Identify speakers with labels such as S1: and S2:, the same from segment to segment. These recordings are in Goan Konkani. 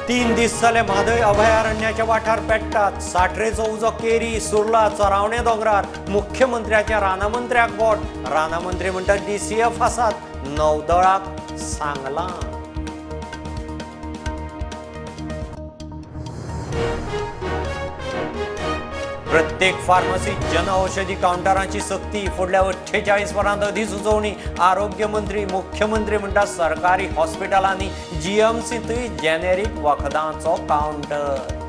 S1: 3 दीस जाले म्हादय अभयारण्याच्या वाठार पेट्टात. साठरेचो उजो केरी सुर्ला चरावणे दोंगरार. मुख्यमंत्र्याच्या रानामंत्र्याक बोट. रानामंत्री म्हणटात DCF आसात, नौदळाक सांगलां. प्रत्येक फार्मसीत जनऔषधी कावंटरांची सक्ती. फुडल्या 48 वरांत अधिसुचोवणी. आरोग्य मंत्री मुख्यमंत्री म्हणटात सरकारी हॉस्पिटलांनी जीएमसींतूय जेनेरीक वखदांचो कावंटर.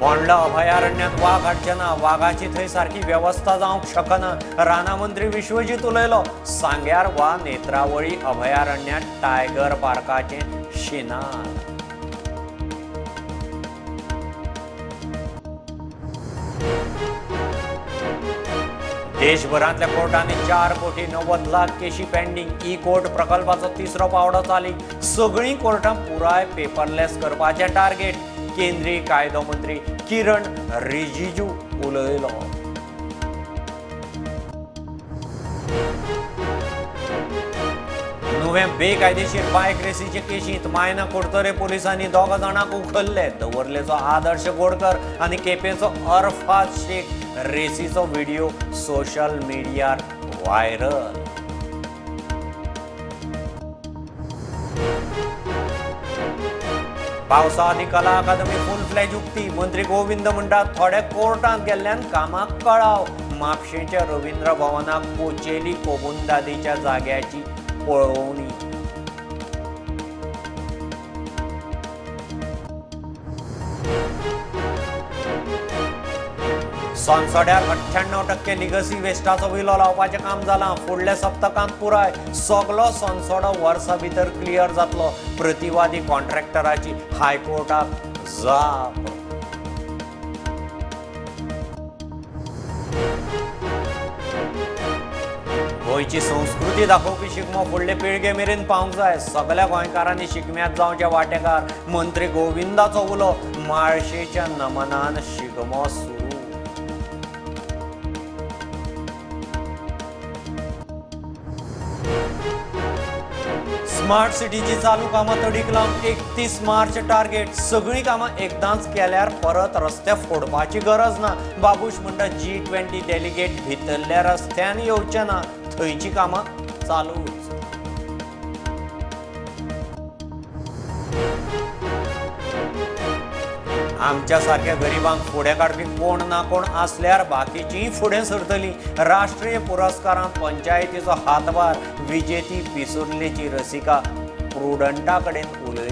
S1: बोंडला अभयारण्यात वाग हाडचे ना, वागाची थंय सारकी वेवस्था जावंक शकना. रानामंत्री विश्वजीत उलयलो. सांग्यार वा नेत्रावळी अभयारण्यात टायगर पार्काचें शिनार. देशभरांतल्या कोर्टांनी 4,90,00,000 केशी पेंडींग. ई कोर्ट प्रकल्पाचो तिसरो पावडो चालीक. सगळीं कोर्टां पुराय पेपरलेस करपाचें टार्गेट. केंद्रीय कायदो मंत्री किरण रिजिजू उलयलो. नुवें बेकायदेशीर बायक रेसीचे केशींत मायना कुडतरे पोलिसांनी 2 जाणांक उखल्ले. दवर्लेचो आदर्श गोडकर आनी केपेंचो अरफात शेख. रेसीचो व्हिडिओ सोशल मिडियार व्हायरल. पावसा आदीं कला अकादमी फूल फ्लॅज उक्ती. मंत्री गोविंद म्हणटात थोडे कोर्टांत गेल्ल्यान कामाक कळाव. म्हापशेंच्या रवींद्र भवनाक कोचेली कोबुंदादीच्या जाग्याची पळोवणी. सोनसड्यार 98% लिगसी वेस्टाचो विलो लावपाचें काम जालां. फुडल्या सप्तकांत पुराय सगलो सोनसडो वर्सा भितर क्लियर जातलो. प्रतिवादी कॉन्ट्रॅक्टराची हायकोर्टाक जाप. गोंयची संस्कृती दाखोवपी शिगमो फुडले पिळगे मेरेन पावंक जाय. सगल्या गोंयकारांनी शिगम्यांत जावचे वांटेकार. मंत्री गोविंदाचो उलो. माळशेच्या नमनान शिगमो सुरू. स्मार्ट सिटीची चालू कामां तडीक लावन 31 मार्च टार्गेट. सगळीं कामां एकदांच केल्यार परत रस्ते फोडपाची गरज ना. बाबूश म्हणटा G20 delegate भितरल्या रस्त्यान येवचे ना, थंयची कामां चालूच. आमच्या सारक्या गरिबांक फुडें काडपी कोण ना कोण आसल्यार बाकीचीय फुडें सरतली. राष्ट्रीय पुरस्कारांत पंचायतीचो हातभार. विजेती पिसुर्लेची रसिका प्रुडंटा कडेन उलयली.